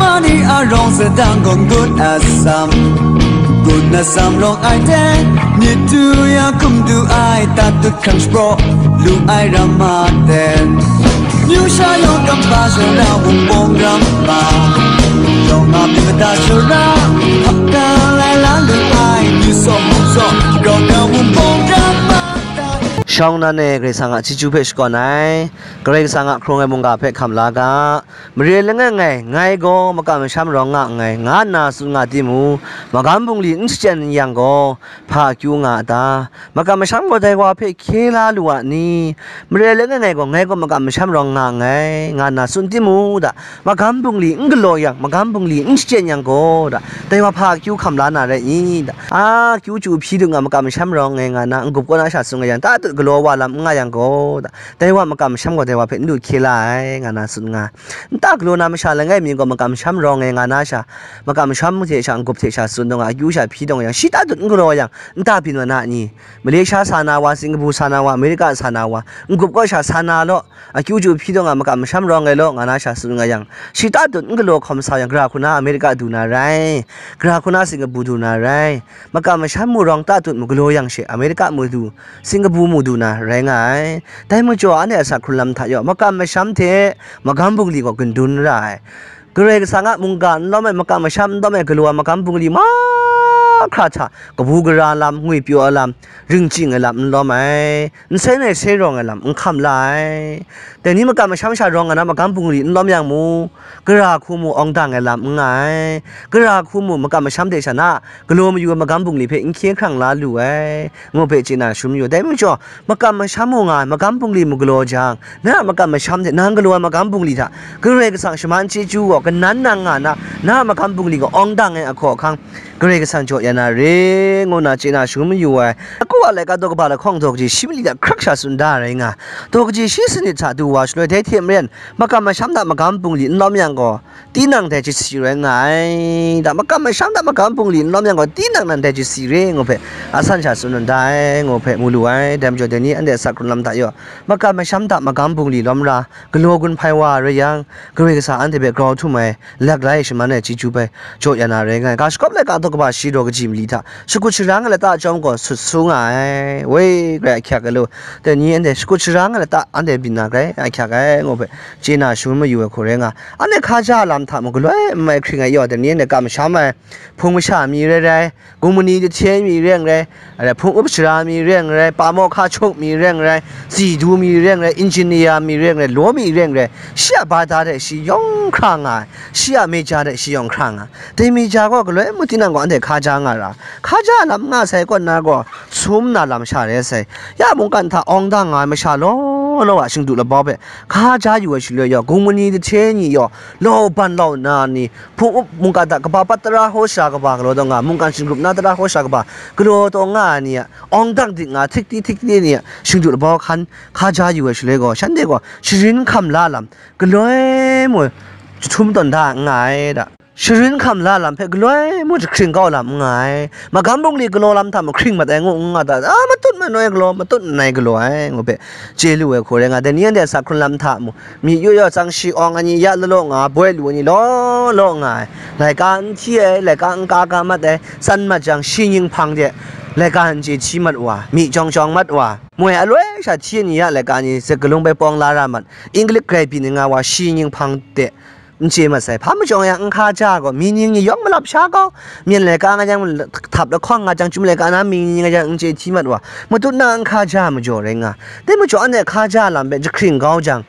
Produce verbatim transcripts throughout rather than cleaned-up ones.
Mani a rawng sadang gaw ngut a sam, ngut na sam rawng ai hte, myit du ya hkum du ai, tat dut hkrang shapraw lu ai ram ma ten. Myu sha yawng kampa shara wunpawng ram ma, yawng a myu mada shara, hkap ka lai la lu ai, myu sawm hkum sawm, grau grau wunpawng ram ma. Shawng nan e Karai Kasang a chyeju hpe shakawn ai, Karai Kasang a hkrung ai mungga hpe hkam la ga. Mare langai ngai, ngai gaw makam masham rawng nga nngai, nga nna tsun nga timung, magam bungli n shachyen yang gaw, hpa akyu nga a ta? Makam masham gaw dai wa hpe hkye la lu a ni? Mare langai ngai gaw, ngai gaw makam masham rawng nga nngai, nga nna tsun timung, da, magam bungli n galaw yang, magam bungli n shachyen yang gaw, da, dai wa hpa akyu hkam la na rai i? Da, a, kyu chyu hpyi dung a makam masham rawng ngai nga na, n-gup kaw na sha tsun nga yang, ta tut galaw wa lam n nga yang gaw, da, dai wa makam masham gaw dai wa hpe n du hkye la ai, nga na tsun nga. Nta galaw na masha langai mi gaw makam masham rawng e nga na sha, makam masham hte sha, n-gup hte sha tsun dawng a, akyu sha hpyi dawng yang, shi ta dut n galaw yang, nta byin wa na ni? Malaysia sa na wa, Singapore sa na wa, America sa na wa, n-gup kaw sha sa na law, akyu chyu hpyi dawng a, makam masham rawng e law, nga na sha tsun nga yang, shi ta dut n galaw hkawm sa yang, gara hku na America du na rai, gara hku na Singapore du na rai, makam masham mu rawng ta tut mu galaw yang she, America mu du, Singapore mu du na rai nga ai. Dai majaw, anhte a sa hkrun lam hta yaw, makam masham hte magam bungli gaw gindun ra ai. Karai Kasang a mungga n lawm ai, makam masham n lawm ai, galaw ai magam bungli mahkra hta, kabu gara lam, ngwipyaw ai lam, ringching ai lam n lawm ai, n sai nai sai rawng ai lam n hkam la ai. Dai ni makam masham sha rawng nga na magam bungli n lawm yang mu, gara hku mu awng dang ai lam n nga ai, gara hku mu makam masham hte sha na galaw mayu ai magam bungli hpe n hkye hkrang la lu ai, ngu hpe chye na shangun mayu. Dai majaw, makam masham mu nga ai, magam bungli mu galaw jang, na a makam masham hte nang galaw ai magam bungli hta Karai Kasang shaman chyeju gaw kanan nang nga na, na a magam bungli gaw awng dang ai ahkaw ahkang, Karai Kasang jaw ya na re, ngu na chye na shangun mayu ai. Yaku a laika daw kaba lahkawng daw kaji shi mali hta hkrak sha tsun da rai nga, daw kaji shi sanit hta du wa shaloi, dai hte maren, makam masham hta magam bungli n lawm yang gaw, tinang dai chyasi rai nga ai. Da, makam masham hta magam bungli n lawm yang gaw, tinang nan dai chyasi re, ngu hpe a san sha tsun da ai, ngu hpe mu lu ai. Dai majaw, dai ni anhte a sa hkrun lam hta yaw, makam masham hta magam bungli lawm ra, galaw gun hpai wa rai yang, Karai Kasang anhte hpe grau htum ai, lak lai shaman ai chyeju bai jaw ya na rai nga ai. Ga shagawp laika daw kaba shi daw kaji mali hta shakut sharang ai lata chyawm gaw sut su nga ai. Woi, Karai ahkyak ai lu, dai ni anhte shakut sharang ai lata anhte byin na Karai ahkyak ai, ngu hpe chye na shangun mayu ai hku rai nga. Anhte hkaja lam hta mung galoi n mai hkring ai yaw, dai ni anhte kamsham ai hpung masha mi rai rai, Gungmani jahte mi reng rai, hpung up sara mi reng rai, pamo hka chuk mi reng rai, zidu mi reng rai, engineer mi reng rai, law mi reng rai, shi a bada hte shi yawng hkra nga ai, shi a meja hte shi yawng hkra nga ai. Dai meja gaw galoi mung tinang gaw anhte hkaja nga ra, hkaja lam nga sai kaw nna gaw, sum na lam sha re sai. Ya mungkan hta awng dang nga ai masha law law a shingdu labau hpe hkaja yu ai shaloi yaw, gungmani jahte ni yaw, lau ban lau nna ni, hpung up mungkan hta kaba pat tara hkaw sara kaba galaw taw nga, mungkan shingrup na tara hkaw sara kaba galaw taw nga ai ni a, awng dang dik nga, htikti htikti ni a shingdu labau hkan hkaja yu ai shaloi gaw, shanhte gaw sharin hkam la lam galoi mung jahtum tawn da n nga ai da. Sharin hkam la lam hpe galoi mung jahkring kau lam n nga ai. Magam bungli galaw lam hta mung hkring mat ai ngu n nga ta, a, matut manoi galaw, matut manoi galaw ai, ngu hpe chye lu ai hku rai nga. Dai ni anhte a sa hkrun lam hta mung, myi yu yaw tsang shi awng ai ni ya lalaw nga, boi lu ai ni law law nga ai, laika n hti ai, laika n ka ga mat ai, tsan mat jang shi nyinghpang de laika n chye hti mat wa, myi jawng jawng mat wa, moi aloi sha hti ai ni ya laika ni zet galung bai pawng la ra mat, English grai byin ai nga wa shi nyinghpang de n chye mat sai. Hpa majaw yang n hkaja gaw, mi ning ni yawng malap sha kau, myen laika nga jang, htap lahkawng nga jang, chyum laika na mi ning nga jang, n chye hti mat wa, matut na n hkaja majaw rai nga. Dai majaw anhte hkaja lam hpe jahkring kau jang,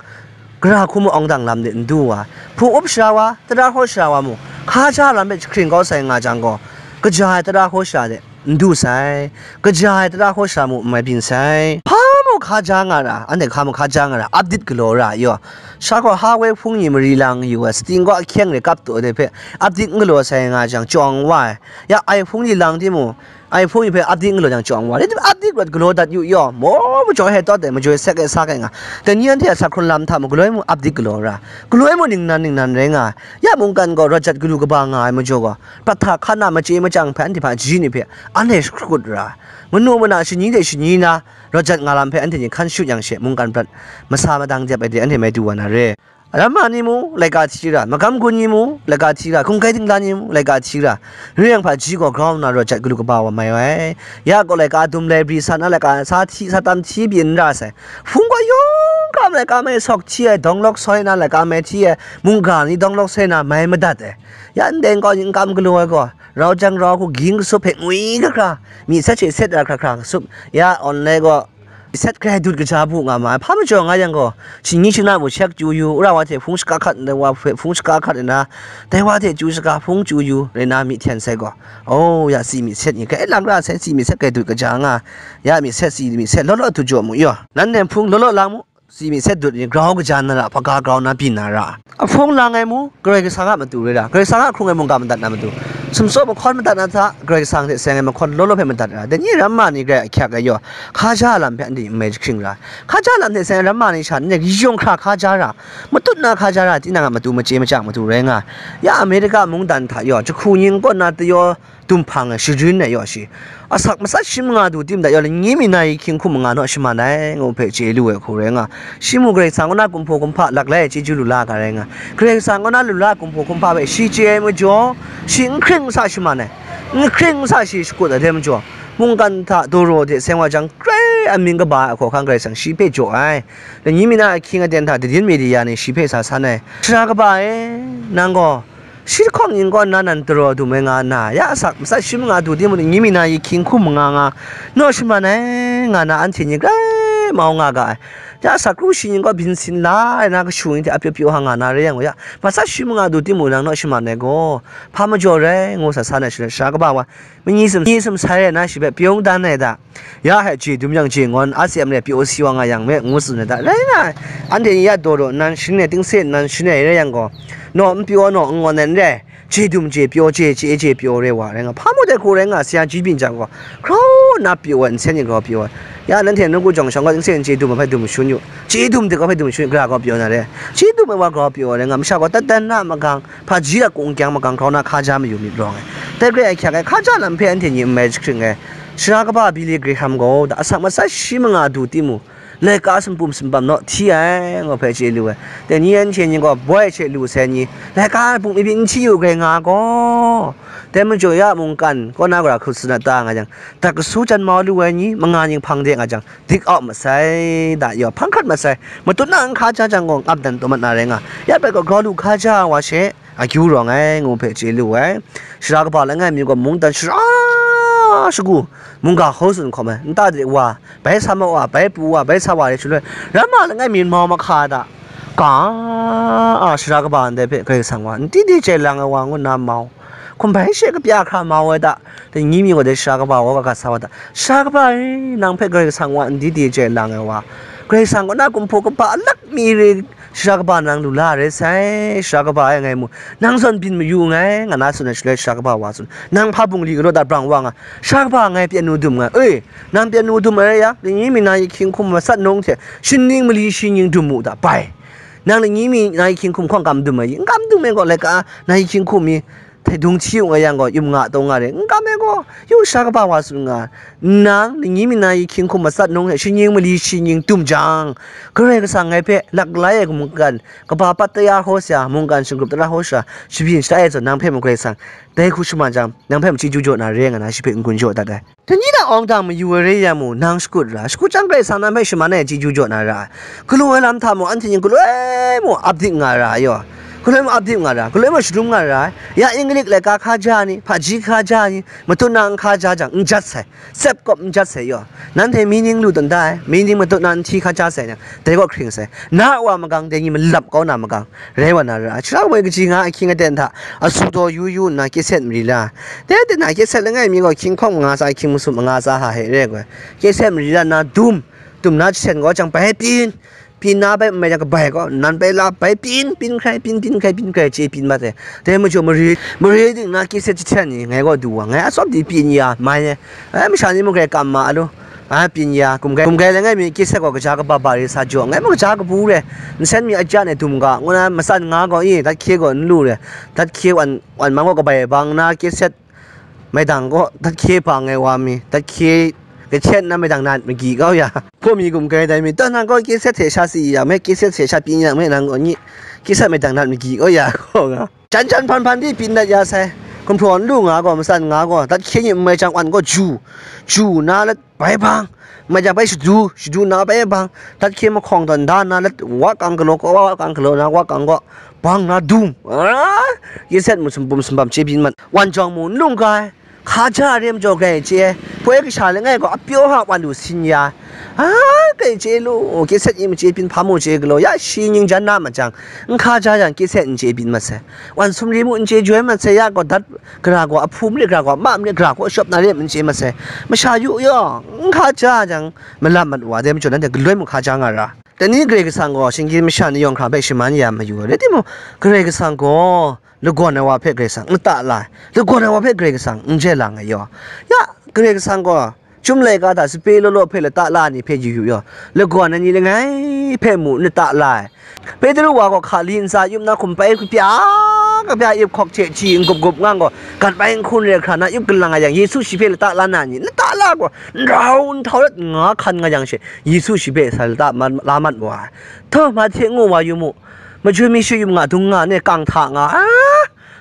gara hku mung awng dang lam de n du wa, hpung up sara wa, tara hkaw sara wa mung, hkaja lam hpe jahkring kau sai nga jang gaw, kaja ai tara hkaw sara de n du sai, kaja ai tara hkaw sara mung n mai byin sai. Hpa mung hkaja nga ra, anhte hka mung hkaja nga ra, update galaw ra yaw. Sha gaw ha woi hpung ni mari lang yu ai, sting gaw ahkyeng re kap taw de hpe, update n galaw sai nga jang, chyawng wa ai. Ya, ai hpung ni lang timung, ai hpung ni hpe update n galaw jang, chyawng wa ai. Update rawt galaw dat yu yaw, maw majaw e tawt ai, majoi sek e sa ai nga. Dai ni anhte a sa hkrun lam hta mung, galoi mung update galaw ra, galoi mung ningnan ningnan rai nga ai. Ya mungkan gaw rawt jat galu kaba nga ai majaw gaw, prat hta hkan a machye machyang hpe anhte hpa ji ni hpe anhte shakut ra, manu mana shani de shani na rawt jat nga lam hpe anhte ni hkan shut yang she, mungkan prat masa madang dep ai de anhte mai du wa na re. Ramma ni mung laika hti ra, magam gun ni mung laika hti ra, hkungkai dingla ni mung laika hti ra, ring yang hpaji gaw grau nna rawt jat galu kaba wa mai ai. Ya gaw laika dum lai bri sa na laika sa hti sa tam hti byin n ra sai. Hpung gaw yawng hkra laika mai sawk hti ai, dawng lawk soi na laika mai hti ai, mungga ni dawng lawk soi na mai madat ai. Ya ndai nkau ni n kam galaw ai gaw, rau jang rau hku ging kasup hpe ngwi hkra hkra, myi sat she set ra hkra hkra kasup, ya online gaw, set grai dut kaja bu nga ma ai. Hpa majaw nga yang gaw, shingni shingna bu shek chyu yu, wora wa hte hpung shaka hkat ndai wa hpe hpung shaka hkat nna, dai wa hte chyu shaka hpung chyu yu, rai nna myi hten sai gaw, oh, ya si myi set ni grai lang ra sai, si myi set grai dut kaja nga, ya myi set si myi set law law dut jaw mu yaw, nanhte hpung law law lang mu, si myi set dut ni grau kaja na ra, hpaga grau na byin na ra. Ahpung lang ai mu, Karai Kasang a matu rai ra, Karai Kasang a hkrung ai mungga madat na matu, sumsaw mahkawn madat na hta, Karai Kasang hte seng ai mahkawn law law hpe madat ra, dai ni ramma ni grai ahkyak ai yaw, hkaja lam hpe anhte n mai jahkring ra, hkaja lam hte seng ai ramma ni sha n yawng hkra hkaja ra, matut na hkaja ra, tinang a matu machye machyang matu rai nga, ya Amerika mungdan hta yaw, jahku nying kaw na tayaw, dum hpang ai, sharin ai yaw shi, asak matsat shi manga du tim da yaw, lani mi na yi hkying hkum manga naw shaman ai, ngu hpe chye lu ai hku rai nga. Shi mu Karai Kasang kaw na kumhpaw kumhpa laklai ai chyeju lu la ga rai nga. Karai Kasang kaw na lu la kumhpaw kumhpa hpe shi chye ai majaw, shi n hkring n sa shaman ai, n hkring n sa shi shakut ai dai majaw, mungkan hta dawraw de seng wa jang, grai amying kaba ai hkawhkam Karai Kasang shi hpe jaw ai. Lani mi na ahkying aten hta dadin media ni shi hpe sa san ai, Sara kaba e, nang gaw, shi lahkawng yin kaw nna nan daraw dum ai nga nna, ya asak matsat shi manga du timung, lani mi na yi hkying hkum manga nga naw shaman ai, nga na anhte ni grai mau nga ga ai. Ya asak kru shi yin kaw byin sin la ai na kashu ni hte apyaw pyaw ha nga na rai yang gaw, ya matsat shi manga du timung nang naw shaman ai gaw, hpa majaw rai, ngu sa sa na shi, sara kaba wa, mani sum, mani sum sai ai na shi hpe pyawng dan ai da. Ya hpe chye dum yang chye ngawn, a C M re pyaw si wa nga yang me, ngu tsun ai da. Rai nga ai, anhte ni ya daw daw nnan, shing ai tingse nnan, shing ai rai yang gaw, naw n pyaw, naw n ngawn ai n re, chye dum chye pyaw, chye chye chye pyaw re wa rai nga. Hpa mung dai hku rai nga, sara ji byin jang gaw, hkrau nna pyaw ai, nsen ni grau pyaw ai. Ya nanhte nawku jawng shawng gaw, tingse chye dum ai hpe dum shun yu, chye dum hte gaw hpe dum shun yu, gara gaw pyaw na re, chye dum ai wa grau pyaw ai rai nga, masha gaw tat dan na magang, hpaji a kung kyang magang grau na hkaja mayu myit rawng ai. Dai grai ahkyak ai hkaja lam hpe anhte ni n mai jahkring ai. Sara kaba Billy Graham gaw, da asak matsat shi manga du timung, laika sumpum sumpam naw hti ai, ngu hpe chye lu ai. Dai ni anhte ni gaw boi hte lu sai ni, laika bungli byin n hti yu grai nga gaw, dai majaw ya mungkan kaw na gara hkut sa na ta nga jang, dat kasu jan mau lu ai ni, manga ning hpang de nga jang, dik au masai, da yaw hpang hkrat masai, matut na n hkaja jang gaw, ngap dan taw mat na rai nga, ya bai gaw grau lu hkaja wa she, akyu rawng ai, ngu hpe chye lu ai. Sara kaba langai mi gaw mungdan shara shagu, mungga hkaw tsun hkawm ai, nta de wa, bai sa ma wa, bai pru wa, bai sa wa re shaloi, ramma langai mi mau mahka da, ka, a, sara kaba ndai hpe Karai Kasang wa, n di di chye lang ai wa ngu nna mau, hkum bai she kapya hkra mau ai da, dai ni mi gaw dai sara kaba wa ga sa wa da, sara kaba e, nang hpe Karai Kasang wa n di di chye lang ai wa, Karai Kasang kaw na kumhpaw kumhpa alak mi re, sara kaba nang lu la rai sai, sara kaba e ngai mu, nang zawn byin mayu nngai, nga na tsun ai shaloi, sara kaba wa tsun, nang hpa bungli galaw dat brang wa nga, sara kaba ngai pyan nu dum nga, e, nang pyan nu dum ai rai yang, lani mi na yi hkying hkum matsat nawng hte, shi ning mali shi ning dum mu da, bai. Nang lani mi na yi hkying hkum hkawng kam dum ai, n kam dum ai gaw, laika na yi hkying hkum mi, hte dung hti yu nga yang gaw, yum nga taw nga re, n kam ai gaw, yu sara kaba wa tsun nga, nang, lani mi na yi hkying hkum matsat nawng hte, shi ning mali shi ning dum jang, Karai Kasang ngai hpe lak lai ai mungkan, kaba pat tara hkaw sha, mungkan shingrup tara hkaw sha, shabyin shada e zawn, nang hpe mung Karai Kasang, dai hku shaman jang, nang hpe mung chyeju jaw na re nga na, shi hpe n-gun jaw dat ai. Dai ni na awng dang mayu ai re yang mung, nang shakut ra, shakut jang Karai Kasang nang hpe shaman ai chyeju jaw na ra ai. Galaw ai lam hta mung, anhte ning galoi mung ap dip nga ra ai yaw. Galoi mung ap dip nga ra, galoi mung sharum nga ra ai. Ya Inglik laika hkaja ni, hpaji hkaja ni, matut na n hkaja jang, n jat sai, tsep kawp n jat sai yaw. Nanhte mi ning lu tawn da ai, mi ning matut na n hti hkaja sai yang, dai gaw hkring sai. Na a wa magang, dai ni malap kau na magang, rai wa na ra ai. Sara woi kaji nga ahkying aten hta, asu daw yu yu nna, kye set mari la. Dai de na, kye set langai mi gaw, hkying hkawng manga tsa, hkying masum manga tsa hta hte re ai gaw, kye set mari la nna, dum, dum na jahten gaw, jang bai byin, byin na bai n mai jang, kabai gaw, nan bai la, bai byin, byin hkrai, byin, byin hkrai, byin hkrai, chye byin mat ai. Dai majaw, mare, mare ding na, kye set jahten ni, ngai gaw du wa, ngai atsawm di byin ya, mai ai. Ai, masha ni mung grai kam ma lu. A, byin ya, hkum gai, hkum gai langai mi, kye set gaw kaja kaba ba re sa jaw, ngai mung kaja kabu re, nsen mi ajan ai dum ga, ngu na matsan nga gaw i, dat hkye gaw n lu re, dat hkye wan, wan mang gaw kabai bang na, kye set maidang gaw, dat hkye bang ai wa mi, dat hkye Kachet na maidang nat magi kau ya. Hpaw mi gum kai dai mi, taw nang gaw kyeset hte sha si ya me, kyeset hte sha pyin ya me, nang gaw ni kyeset maidang nat magi kau ya, gaw nga. Jan jan hpan hpan di pyin dat ya sai. Gumhpraw n lu nga gaw, matsan nga gaw, dat hkye ni n mai jang wan gaw ju, ju na let bai bang, mai jang bai shadu, shadu na bai bang, dat hkye mahkawng tawn da na let wa kang galaw, wa kang galaw na wa kang gaw, bang na dum. Ah, kyeset mu sumbum sumbam chye byin mat. Wan jawng mu n lung ga ai. Hka ja re majaw grai chye ai, poi kasha langai gaw apyaw ha wan lu sin ya, a, grai chye lu, kyeset ni machye byin hpa mu chye galaw, ya shi ning jan na majang, n hka ja yang kyeset n chye byin mat sai, wan sumri mu n chye joi mat sai, ya gaw dat gara gaw, ahpu marit gara gaw, ama marit gara gaw, shawp na re n chye mat sai, masha yu yaw, n hka ja jang, malam mat wa, dai majaw nanhte galoi mu hka ja nga ra. Dai ni Karai Kasang gaw shinggyim masha ni yawng hkra hpe shaman ya mayu ai, rai timung, Karai Kasang gaw lagawn ai wa hpe Karai Kasang n ta la ai, lagawn ai wa hpe Karai Kasang n je lang ai yaw. Ya, Karai Kasang gaw chyum laika hta sape law law hpe lata la ai ni hpe yu yu yaw, lagawn ai ni langai hpe mu n lata la ai. Petru wa gaw hkali ntsa yup na hkum pai kapya, kapya ip hkawk hte hti n gup gup ngang gaw, gat bai n hkun re hkra na yup galang ai yang, Yesu shi hpe lata la na ni, lata la gaw, nrau nhtau let nga hkan nga yang she, Yesu shi hpe sa lata ma-, la mat wa ai. Htaw, Mahte ngu wa yu mu, majun mi shayum nga dung nga ne kang hta nga, a,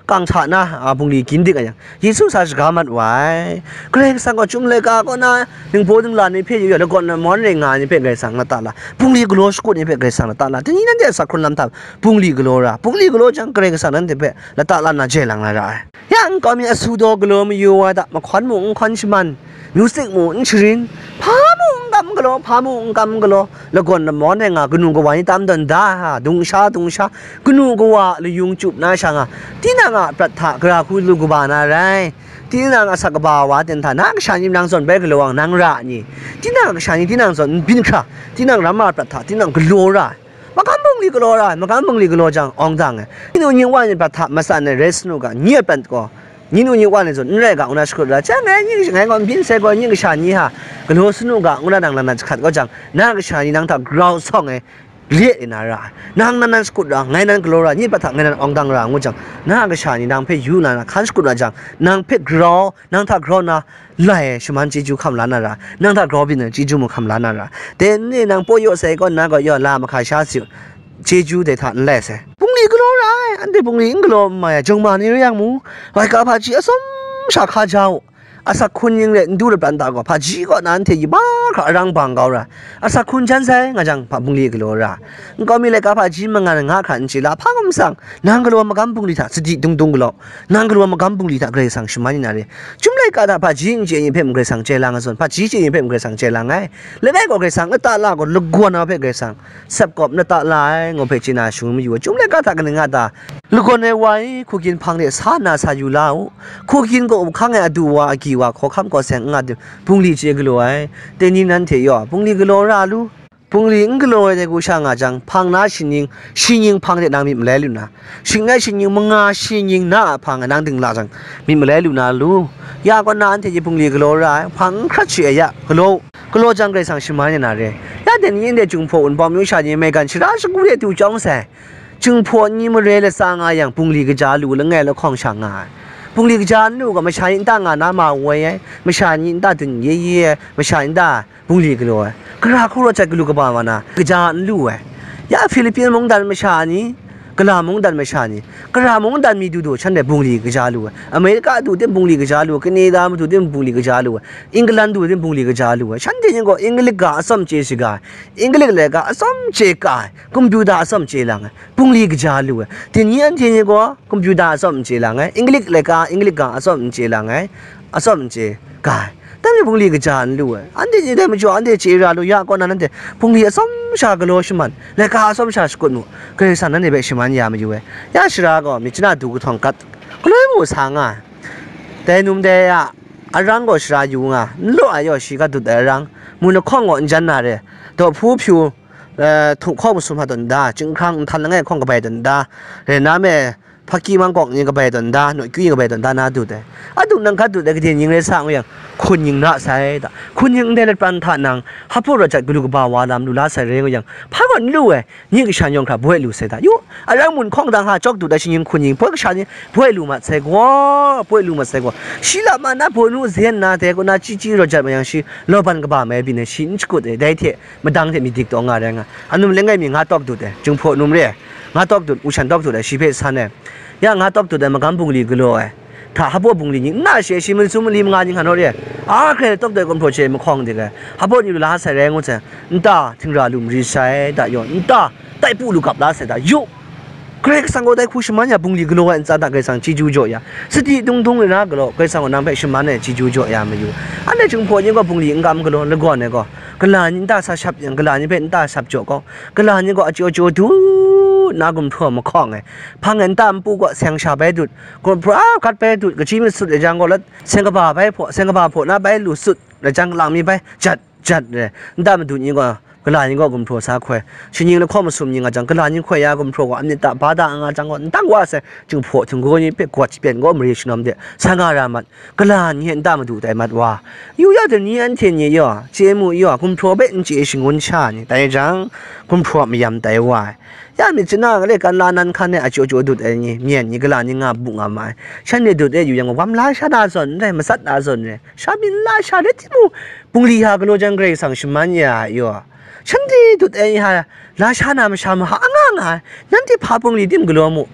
kang hta na, a, bungli gin dik a yang, Yesu sa shaga mat wa ai. Karai Kasang gaw chyum laika kaw na, ningbaw ningla ni hpe yu ya, lagawn lamawn rai nga ai ni hpe Karai Kasang lata la, bungli galaw shakut ni hpe Karai Kasang lata la, dai ni nanhte a asak hkrun lam hta bungli galaw ra, bungli galaw jang Karai Kasang nanhte hpe lata la na jai lang na ra ai. Ya nkau mi asu daw galaw mayu wa da, mahkawn mung n hkawn shaman, music mung n sharin, hpa mung n kam galaw, hpa mung n kam galaw, lagawn lamawn ai nga kanu kawa ni tam tawn da, dung sha, dung sha, kanu kawa layung chyup na sha nga, tinang a prat hta gara hku lu kaba na rai, tinang a asak kaba wa ten hta, na kasha ni nang zawn bai galaw ang nang ra ni, tinang a kasha ni tinang zawn n byin hkra, tinang ram a prat hta tinang galaw ra ai. Magam bungli galaw ra ai, magam bungli galaw jang, awng dang ai. Ning nu ning wa ni prat hta matsan ai rai sanu ga, nye prat gaw, ning nu ning wa ni zawn n rai ga, ngu na shakut ra, chyang ngai, ning, ngai gaw n byin sai gaw, ning kasha ni ha, galaw sanu ga, ngu na nang lam na jahkrat kau jang, na kasha ni nang hta grau sawng ai, le ai na ra, nang nan nan shakut ra, ngai nan galaw ra, nye prat hta ngai nan awng dang ra, ngu jang, na kasha ni nang hpe yu na na hkan shakut ra jang, nang hpe grau, nang hta grau na, lai ai shaman chyeju hkam la na ra, nang hta grau byin ai chyeju mung hkam la na ra. Dai n re nang paw yaw sai gaw, na gaw yaw la mahka sha si u, chyeju dai hta n lai sai. Bungli galaw ra ai, anhte bungli n galaw n mai ai, jawng ma ni rai yang mu, laika hpaji atsawm sha hka ja u, asak hkun ning re n du lapran ta gaw, hpaji kaw na anhte yubak hkra arang bang kau ra, asak hkun jan sai nga jang, hpa bungli galaw ra, nkau mi laika hpaji mangan nga hkra n chye la, hpa ngu masang, nang galaw magam bungli hta sadi dung dung galaw, nang galaw magam bungli hta Karai Kasang shaman yu na re. Chyum laika hta hpaji n chye ni hpe mung Karai Kasang chye lang ai zawn, hpaji chye ni hpe mung Karai Kasang chye lang ai. Langai gaw Karai Kasang lata la gaw, lagawn ai hpe Karai Kasang sap kawp lata la ai, ngu hpe chye na shangun mayu ai. Chyum laika hta kaning nga ta? Lagawn ai wa e, hku gin hpang de sa na sa yu la u. Hku gin gaw up hkang ai adu wa, agyi wa, hkawhkam hkawseng n nga tim, bungli chye galaw ai. Dai ni nanhte yaw, bungli galaw ra lu. Bungli n galaw ai dai hku sha nga jang, hpang na shi ning, shi ning hpang de nang myit malai lu na, shing nai shi ning, manga shi ning na a hpang e nang dingla jang, myit malai lu na lu. Ya kaw na anhte hte bungli galaw ra ai, hpang n hkrat shi ai ya, galaw, galaw jang Karai Kasang shaman ya na re. Ya dai ni ndai Jinghpaw Wunpawng myu sha ni maigan shara shagu de du chyawng sai, Jinghpaw ni mare latsa nga yang, bungli kaja lu, langai lahkawng sha nga ai. Bungli kaja n lu ga, masha ni nta nga na ma woi ai, masha ni nta dun ye ye ai, masha ni nta bungli galaw ai, gara hku rawt jat galu kaba ma na, kaja n lu ai. Ya Philippine mungdan masha ni, gala mungdan masha ni, gara mungdan mi du du shanhte bungli kaja lu ai, America du tim bungli kaja lu ai, Canada madu tim bungli kaja lu ai, England du tim bungli kaja lu ai. Shanhte ni gaw English ga atsawm chye shaga ai, English laika atsawm chye ka ai, computer atsawm chye lang ai, bungli kaja lu ai. Dai ni anhte ni gaw computer atsawm n chye lang ai, English laika English ga atsawm n chye lang ai, atsawm n chye ka ai. Dai mi bungli kaja n lu ai. Anhte ni dai majaw anhte chye ra lu ya kaw na, nanhte bungli atsawm sha galaw shaman, laika atsawm sha shakut mu, Karai Kasang nanhte hpe shaman ya mayu ai. Ya shara gaw myit chana du kahtawng gat, galoi mu sa nga ai. Dai num dai ya arang gaw shara yu nga, n law ai yaw shi ga dut ai arang, mu lahkawng gaw n jan na re, dawhpu hpyu, eh, htunghkawng masum hta tawn da, chyinghkrang nhtan langai hkawng kabai tawn da, rai na me, Hpaki mang kawk ni kabai tawn da, nawt kyu ni kabai tawn da na dut ai. Adu nang hkat dut ai kaden ning rai sa ngu yang, hkun ning na sai da. Hkun ning ndai lat pran hta nang, hpaw rawt jat galu kaba wa lam lu la sai rai ngu yang, hpa gaw n lu ai, ni kasha yawng hkra boi lu sai da. Yu, arang mun hkawng dang ha, cawk dut ai shi ning hkun ning, boi kasha ni, boi lu mat sai gaw, boi lu mat sai gaw. Shi la ma na boi nu zen na, dai kaw na chyi chyi rawt jat ma yang shi, law ban kaba mai byin ai, shi n shakut ai, dai hte, madang hte myit dik taw nga rai nga. Anum langai mi nga tawk dut ai, Jinghpaw num re ai, nga tawk dut, u shan tawk dut ai, shi hpe san ai. Ya nga tawk dut ai, magam bungli galaw ai. Hta hpaw bungli ni, nna she shi, masum mali manga ni nga naw re ai. A hkrai tawk dut ai gumhpraw she mahkawng dik ai. Hpaw ni lu la sai rai ngu sai, nta htingra lu mari sai, da yaw, nta tai pu lu gap la sai, da yu. Karai Kasang gaw dai hku shaman ya, bungli galaw ai ntsa hta Karai Kasang chyeju jaw ya, sadi dung dung rai na galaw, Karai Kasang gaw nang hpe shaman ai chyeju jaw ya mayu. Anhte Jinghpaw ni gaw bungli n kam galaw, lagawn ai gaw, gala ni nta sa shap yang, gala ni hpe nta shap jaw gaw, gala ni gaw achyaw chyaw du na gumhpraw mahkawng ai, hpang ai nta npu gaw seng sha bai dut, gumhpraw gat bai dut, kachyi masut ai jang gaw, seng kaba bai hpaw, seng kaba hpaw na bai lu sut, rai jang lang mi bai jat jat re, nta madu ni gaw, gala ni gaw gumhpraw sa hkoi, shi ning lahkawng masum ni nga jang, gala ni hkoi ya gumhpraw gaw, amyit da, ba da nga jang gaw, n dang wa sai, Jinghpaw htinggaw ni hpe gawt shapen gaw, mare shanawm de sa nga ra mat, gala ni e nta madu tai mat wa. Yu ya de ni, anhte ni yaw, chye mu yaw, gumhpraw hpe n chye shangun sha ni, tai jang, gumhpraw mayam tai wa ai. Ya myit chana gale kan la nan hkan e achyaw chyaw dut ai ni, myen ni, gala ni nga bu nga ma ai. Shanhte dut e yu yang, wam la sha na zawn n rai, matsat na zawn n rai. Sha byin la sha rai timung, bungli ha galaw jang Karai Kasang shaman ya ai yaw. Shanhte dut ai ha, la sha na masha maha nga nga ai. Nanhte hpa bungli tim galaw mu?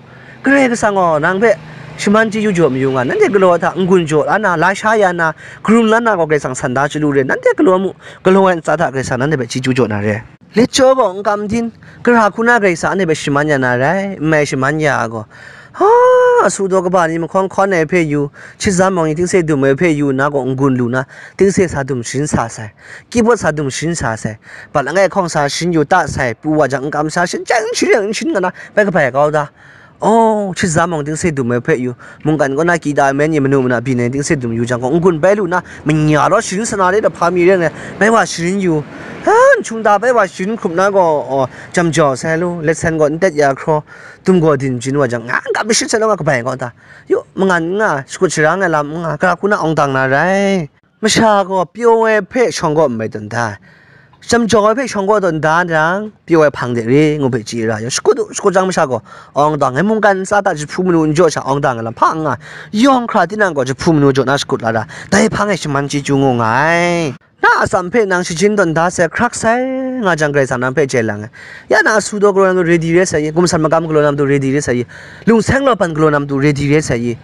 Karai Kasang gaw nang hpe shaman chyeju jaw mayu nga, nanhte galaw hta n-gun jaw la na, la sha ya na, karum la na gaw Karai Kasang san da chyalu re, nanhte galaw mu, galaw ai ntsa hta Karai Kasang nanhte hpe chyeju jaw na re. Let jaw gaw n kam din, gara hku na Karai Kasang anhte hpe shaman ya na rai, n mai shaman ya ai gaw, ha, asu daw kaba ni mahkawn hkawn ai hpe yu, shazam mawng ni tingse dum ai hpe yu, na gaw n-gun lu na, tingse sa dum sharin sa sai, keyboard sa dum sharin sa sai, bat langai hkawng sa sharin yu ta sai, pru wa jang n kam sa sharin chyang sharin sharin nga na, bai kabai kau da. Oh, shazam mawng tingse dum ai hpe yu, mungkan kaw na kita ai men ni manu mana byin ai tingse dum yu jang gaw, n-gun bai lu na, manya law sharin sana de, hpa mi ren ai, bai wa sharin yu, ha, n htung da bai wa sharin hkrup na gaw, oh, jam jau sai lu, let san gaw n tet ya hkraw, dum gaw din jin wa jang, nga n ga mashit sai law nga kabai kaw ta, yu, mangan n nga, shakut sharang ai lam n nga, gara hku na awng dang na rai. Masha gaw pyaw ai hpe shawng kaw n mai tawn da ai, jam jau ai hpe shawng kaw tawn da jang, pyaw ai hpang de re ngu hpe chye ra yang, shakut u, shakut jang masha gaw awng dang ai, mungkan ntsa hta jahpu manu n jaw sha awng dang ai lam hpa n nga, yawng hkra tinang gaw jahpu manu jaw na shakut la ra, dai hpang e shaman chyeju ngu nga ai. Na atsam hpe nang shajin tawn da sai, hkrak sai nga jang, Karai Kasang nang hpe chye lang ai. Ya na asu daw galaw na matu ready re sai i, gumsan magam galaw na matu ready re sai i, lungseng law ban galaw na matu ready re sai i.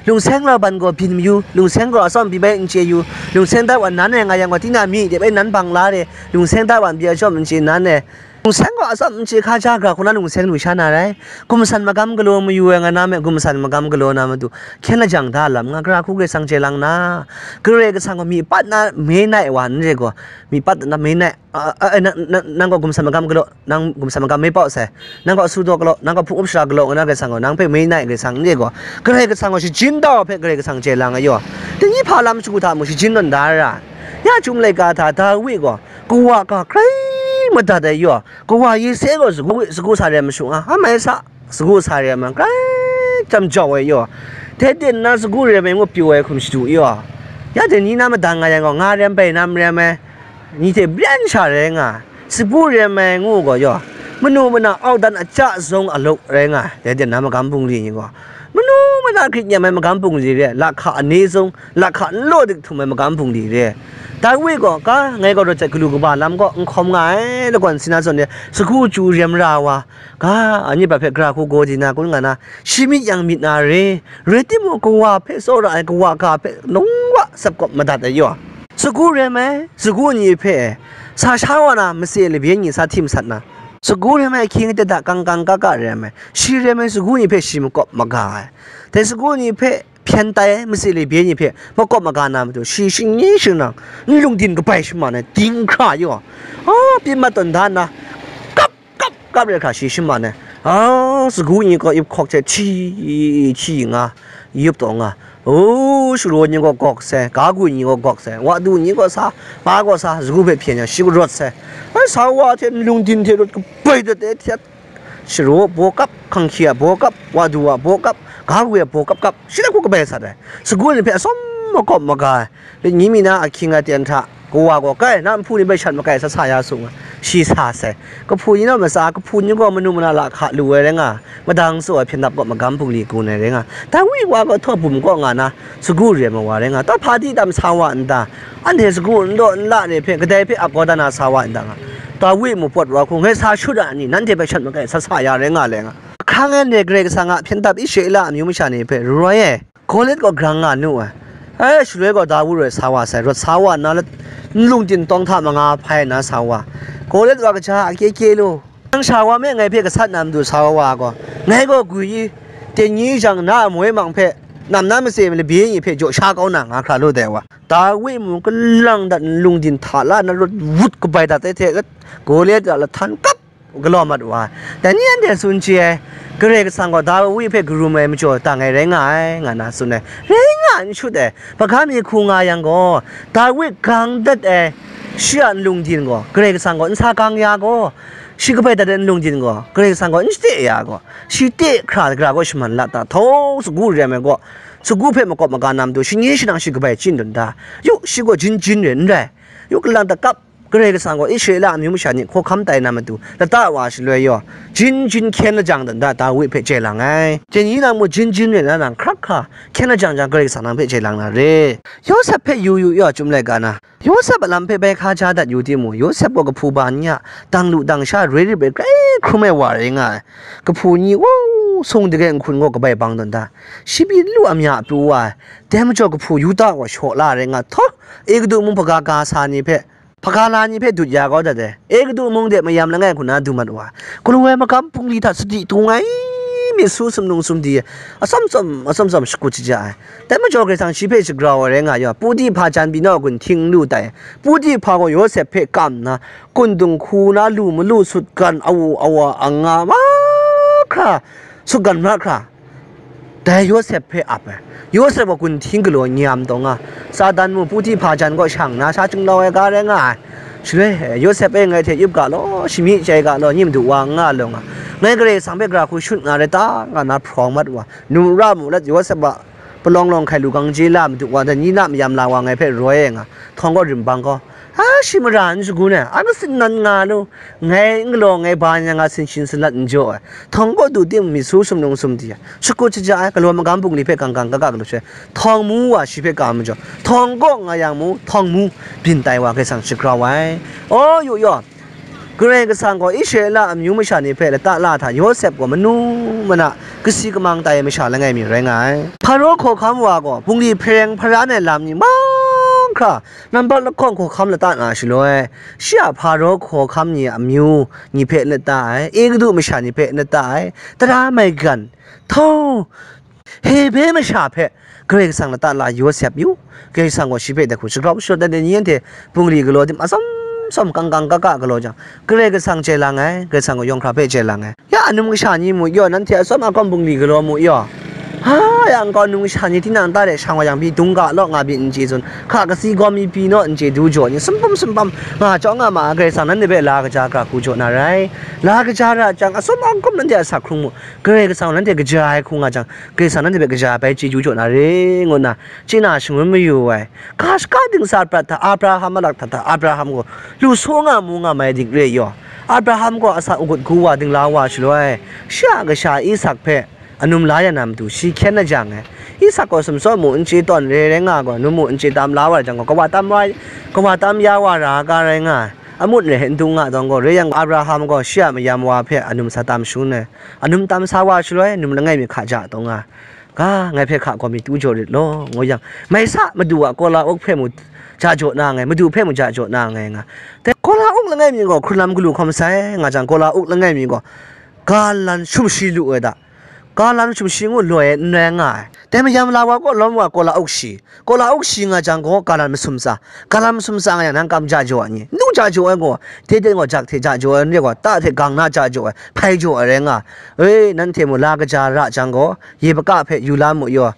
Lungseng law ban gaw byin mayu, lungseng gaw atsawm pyi bai n chye yu, lungseng dat wan nan e nga yang gaw, tina mi de bai nan bang la re, lungseng dat wan pyi atsawm n chye nan e. Lungseng gaw atsawm n chye hka ja, gara hku na lungseng lu sha na rai. Gumsan magam galaw mayu ai nga na me, gumsan magam galaw na matu, hkyen lajang da lam nga, gara hku Karai Kasang chye lang na, Karai Kasang gaw mi pat na me nai wa n re gaw, mi pat na me nai, a, a, a, nang, nang, nang gaw gumsan magam galaw, nang gumsan magam me pau sai, nang gaw asu daw galaw, nang gaw hpung up shara galaw nga na Karai Kasang gaw, nang hpe me nai Karai Kasang n re gaw, Karai Kasang gaw shajin dau hpe Karai Kasang chye lang ai yaw. Dai ni hpa lam shagu hta mung shajin tawn da ai ra. Ya chyum laika hta Dawi gaw, kawa ga grai madat ai yaw, kawa Yese gaw sagu, sagu sa rem mashu nga, a mai sa, sagu sa rem ai, grai jam jau ai yaw, dai ten na sagu rem ai ngu pyaw ai hkum shadu yaw, ya dai ni na madan nga yang gaw, nga rem bai nam rem ai, ni hte byan sha rai nga, sagu rem ai ngu gaw yaw, manu mana au dan aja zung aluk rai nga, dai ten na magam bungli ni gaw, manu mana grit nyam ai magam bungli re, lahka ani zung, lahka n law dik htum ai magam bungli re. Dawi gaw, ga, ngai gaw rawt jat galu kaba lam gaw n hkawm nga ai, lagawn si na zawn e, sagu chyu rem ra wa, ga, anyi hpe gara hku gaw di na, kun nga na, shi myit yang myit na re, rai timung, kawa hpe tsawra ai, kawa ga hpe lung wa sap kawp madat ai yaw. Sagu rem ai, sagu ni hpe sa sha wa na, matse labyen ni sa htim sat na, sagu rem ai ahkying atet hta kang kang ka ka rem ai, shi rem ai sagu ni hpe shi makawp maga ai, dai sagu ni hpe hpyen tai ai, matse labyen ni hpe makawp maga na matu, shi shingni shingnang, n lung din kabai shaman ai, dinghkra yaw, a, pyi mat tawn da nna, kap, kap, kap re hkra shi shaman ai, a, sagu ni gaw ip hkawk hte hti, hti nga, yup taw nga, o, sharaw ni gaw gawk sai, ga gwi ni gaw gawk sai, wa du ni gaw sa, pa gaw sa, sagu hpe hpyen yang shi gaw rawt sai, ai, sa wa hte n lung din hte rawt kabai dat ai hte, Sharaw baw kap, hkanghki a baw kap, wadu a baw kap, ga wi a baw kap kap, shi na hku kabai sat ai. Sagu ni hpe atsawm makawp maga ai. Lit nyi mi na ahkying aten hta, kawa gaw, "Kai, na nhpu ni bai shat makai sa sa ya su," nga, shi sa sai. Kahpu ni naw matsa, kahpu ni gaw manu mana lahka lu ai rai nga, madang tsaw ai hpyen dap kaw magam bungli gun ai rai nga, Dawi wa gaw htaw bum kaw nga na, sagu re ai mawa rai nga, taw hpa di tam sa wa n ta? Anhte sagu n daw n la ni hpe kadai hpe ap kau da na sa wa n ta nga? Dawi mupawt wa hku ngai sa shut a ni, nanhte bai shat makai sa sa ya rai nga le nga. Hkang e ndai Karai Kasang a hpyen dap Israela amyu masha ni hpe roi e, Goliat gaw grang nga nu ai. E, shaloi gaw Dawi roi sa wa sai, rot sa wa nna, n lungdin tawng hta manga hpai nna sa wa, Goliat wa kaja a kye kye lu, nang sha wa me ngai hpe gasat na matu sa wa gaw, ngai gaw gwi i, ten nyi jang na a moi mang hpe, nam na matse labe ni hpe jaw sha kau na nga hkra lu dai wa. Dawi mung kalang dat n lungdin hta la nna rot wut kabai dat ai hte, Goliat a lahtan kap galaw mat wa ai. Dai ni anhte tsun chye ai, Karai Kasang gaw Dawi hpe karum ai majaw dang ai rai nga ai, nga na tsun ai. Rai nga n shut ai, hpaga mi hku nga yang gaw, Dawi gang dat ai, shi a nlung din gaw Karai Kasang gaw n sa gang ya gaw, shi kabai dat ai nlung din gaw Karai Kasang gaw n shade ya gaw, shi te hkra gara gaw shaman la ta, htau sagu re ai gaw, sagu hpe makawp maga na matu, shi nye shanang shi kabai chyin dun da, yu, shi gaw jin jin re n rai, yu, kalang da kap, Karai Kasang gaw Israela amyu masha ni hkawhkam tai na matu, lata wa shaloi yaw, jin jin hkyen lajang dan da Dawi hpe chye lang ai. Chye ni nang mung jin jin rai na nang hkrak hkra hkyen lajang jang Karai Kasang nang hpe chye lang na re. Yawsep hpe yu yu yaw, Chyum laika na, Yawsep a lam hpe bai hkaja dat yu timung, Yawsep gaw kahpu ba ni a dang lu dang sha roi rip ai grai hkrum ai wa rai nga ai. Kahpu ni, wow, sung dage nhkun gaw kabai bang dan da, shi pyi lu a mya pru wa ai. Dai majaw kahpu Yuda gaw shaw la rai nga, htaw, Egutu mung hpaga ga sa ni hpe, hpaga la ni hpe dut ya kau dat ai. Egutu mung de mayam langai hku na du mat wa ai. Galaw ai magam bungli hta sadi tung ai, myit su sumnung sumdi ai, atsawm tsawm, atsawm tsawm shakut shaja ai. Dai majaw Karai Kasang shi hpe shagrau ai rai nga yaw, Puti hpa jan pyi naw gun hting lu tai. Puti hpa gaw Yawsep hpe kam nna, kun dinghku na lu malu sutgan awu awa anga mahkra, sutgan mahkra, dai Yawsep hpe ap ai. Yawsep gaw gun hting galaw nyam taw nga, Satan mung Puti hpa jan kaw shang na sha chyinglau ai ga rai nga ai. Shaloi, Yawsep e, ngai hte yup ga law, shami chyai ga law, ning madu wa n nga law nga, ngai Karai Kasang hpe gara hku shut nga rai ta, nga na hprawng mat wa, nu ra mu let Yawsep a palawng lawng hkai lu gang je la madu wa, dai ni na mayam la wa ngai hpe roi e nga, htawng gaw rim bang gaw, a, shi mara n shagun ai, a, kasin nan nga lu, ngai n galaw, ngai ba nya nga sinsin salat n jaw ai, htawng gaw du tim myit su sumnung sumdi ai, shakut shaja ai, galaw magam bungli hpe gang gang ga ga galaw shai, htawng mu wa shi hpe ka majaw, htawng gaw nga yang mu, htawng mu byin tai wa Karai Kasang shagrau ai. O, yu yaw, Karai Kasang gaw Israela amyu masha ni hpe lata la hta Yawsep gaw manu mana kasi kamang tai ai masha langai mi rai nga ai. Hparo hkawhkam wa gaw bungli hpareng hparan ai lam ni mahkra nambat lahkawng hkawhkam lata na shaloi, shi a Hparo hkawhkam ni a amyu ni hpe n lata ai, Egutu masha ni hpe n lata ai, tara maigan, htau, Hebre masha hpe Karai Kasang lata la Yawsep yu, Karai Kasang gaw shi hpe dai hku shagrau shadawn ai ni anhte bungli galaw tim atsawm tsawm kang kang ka ka galaw jang, Karai Kasang chye lang ai, Karai Kasang gaw yawng hkra hpe chye lang ai. Ya anum kasha ni mu yaw, nanhte atsawm akawm bungli galaw mu yaw. Ha, ya nkau num kasha ni tinang ta de shang wa yang pyi dung ga law nga byin n chye tsun, hka kasi gawm mi pyi naw n chye du jaw ni, sumpum sumpam nga chyawm nga ma, Karai Kasang nanhte hpe la kaja gara hku jaw na rai. La kaja ra jang, atsawm akawm nanhte asak hkrung mu, Karai Kasang nanhte kaja ai hku nga jang, Karai Kasang nanhte hpe kaja bai chyeju jaw na re, ngu nna chye na shangun mayu ai. Ga shaka dingsa prat hta, Abraham a lak hta hta, Abraham gaw lu saw nga mu nga mai dik re yaw, Abraham gaw asak agut gu wa dingla wa shaloi, shi a kasha Isak hpe anum la ya na matu shi hkyen na jang ai. Isak gaw sumsawt mu n chye tawn re rai nga gaw, num mu n chye tam la wa jang gaw, kawa tam wa, kawa tam ya wa ra ga rai nga ai. Amut re n dung nga dawng gaw, re yang Abraham gaw shi a mayam wa hpe anum sa tam shangun ai. Anum tam sa wa shaloi, num langai mi hka ja taw nga, ga, ngai hpe hka gaw mi tu jaw rit law, ngu yang, mai sa, madu a kawla uk hpe mu ja jaw na nngai, madu hpe mu ja jaw na nngai nga. Dai kawla uk langai mi gaw hkrun lam galu hkawm sai, nga jang, kawla uk langai mi gaw galan shum shi lu ai da, galan shum shi ngu loi ai n rai nga ai. Dai mayam la wa gaw lawm wa kawla uk shi, kawla uk shi nga jang gaw, galan masum tsa, galan masum tsa nga yang, nang kam ja jaw ai ni? N du ja jaw ai gaw, hte hte gaw jak hte ja jaw ai, n re gaw, ta hte gang na ja jaw ai, hpai jaw ai rai nga. E, nanhte mu la kaja ra jang gaw, ye paka hpe yu la mu yaw.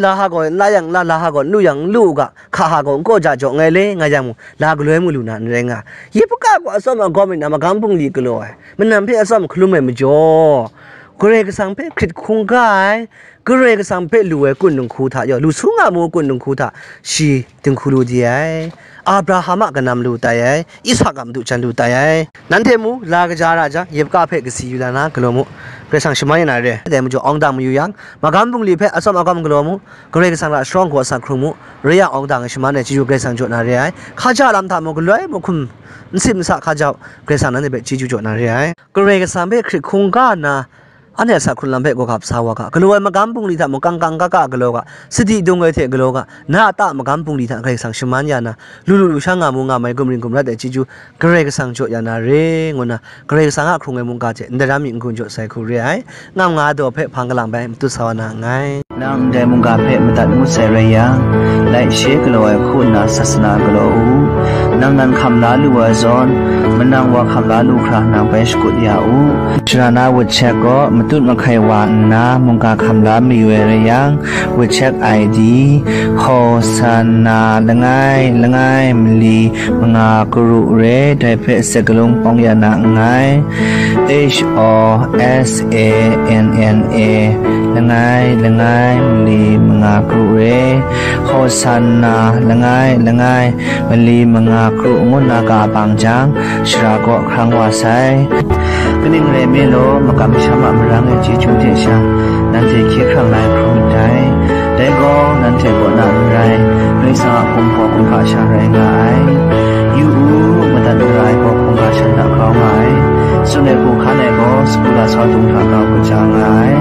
La ha gaw n la yang n la, la ha gaw n lu yang n lu u ga, hka ha gaw n kaw ja jaw ngai le, nga yang mung, la galoi mu lu na n rai nga. Yipaka gaw atsawm agawm myit na magam bungli galaw ai, manam hpe atsawm hkalum ai majaw, Karai Kasang hpe hkrit hkungga ai, Karai Kasang hpe lu ai kun dinghku hta yaw, lu su nga mu kun dinghku hta shi dinghku lu di ai. Abraham a kanam lu tai ai, Isak a madu jan lu tai ai. Nanhte mu, la kaja ra jang, Yipaka hpe kasi yu la na galaw mu, Karai Kasang shaman ya na re ai. Dai majaw, awng dang mayu yang, magam bungli hpe atsawm agawm galaw mu, Karai Kasang hta sharawng hku asak hkrung mu, rai yang awng dang e shaman ai chyeju Karai Kasang jaw na re ai. Hkaja lam hta mung, galoi mahkum, n sit n sa hkaja u, Karai Kasang nanhte hpe chyeju jaw na re ai. Karai Kasang hpe hkrit hkungga nna, anhte a asak hkrung lam hpe gawgap sa wa ga, galaw ai magam bungli hta mung, kangkang kaka galaw ga, sadi dung ai hte galaw ga, na a ta magam bungli hta Karai Kasang shaman ya na, lu lu lu sha nga mu nga mai, gumring gumrat ai chyeju Karai Kasang jaw ya na re, ngu nna, Karai Kasang a hkrung ai mungga hte ndai ram myit n-gun jaw sai hku re ai, ngam nga daw hpe hpang kalang bai matut sa wa na nngai. Nang ndai mungga hpe madat ngut sai rai yang, laishe galaw ai hku nna sasana galaw u. Nang nan hkam la lu ai zawn, manang wa hkam la lu hkra nang bai shakut ya u. Shara na WeChat gaw matut mahkai wa nna mungga hkam la mayu ai rai yang, WeChat I D, Hosanna langai langai mali manga karu re, dai hpe sakalung pawng ya na nngai. H O S A N N A, langai langai mali manga karu re, Hosanna langai langai mali manga karu ngu nna ga bang jang, shara kaw hkrang wa sai. Kaning rai nme law, makam masham a marang e chyeju hte sha, nanhte hkye hkrang lai hkrum myit dai. Dai gaw, nanhte kaw na n rai, Karai Kasang a hkum hpaw hkum hkasha rai nga ai. Yu u, madat mara ai gaw hkungga shan hta grau nga ai. Tsun ai hku hkan ai gaw, sagu lasau dung hta grau kaja nga ai.